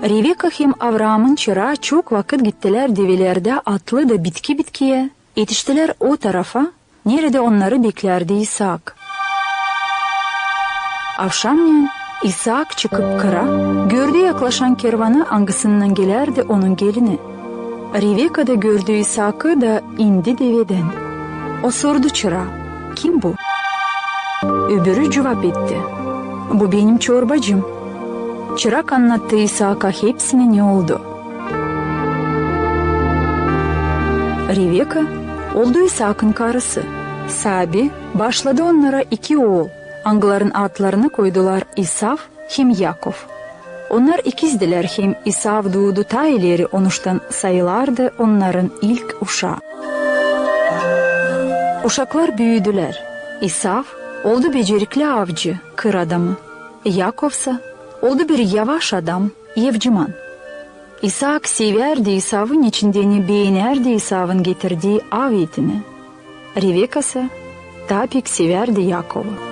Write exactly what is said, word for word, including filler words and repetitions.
Reveka hem Avraamın çıraa çok vakıt gittilär develerdä atlı da bitki bitkiyä, etiştilär o tarafa, neredä onnarı beklärdi İsaak. Avşamnän İsaak çıkıp kıra, gördü yaklaşan kervanı, angısınnan gelärdi onun gelini. Reveka da gördü İsaakı da indi devedän. O sordu çıraa: "Kim bu?" Öbürü cuvap etti: "Bu benim çorbacım." Çırak annattı İsaaka hepsini, ne oldu. Reveka oldu İsaakın karısı. Saabi başladı onnara iki ool, angıların adlarını koydular İsav hem Yakov. Onnar ikizdilär hem İsav duudu taa ileri, onuştan sayılardı onnarın ilk uşaa. Uşaklar büüdülär. İsav oldu becerikli avcı, kır adamı. Yakovsa oldu bir yavaş adam, evciman. İsaak sevärdi İsavı, neçin deyni beenärdi İsavın getirdii av etini. Revekasa taa pek sevärdi Yakovı.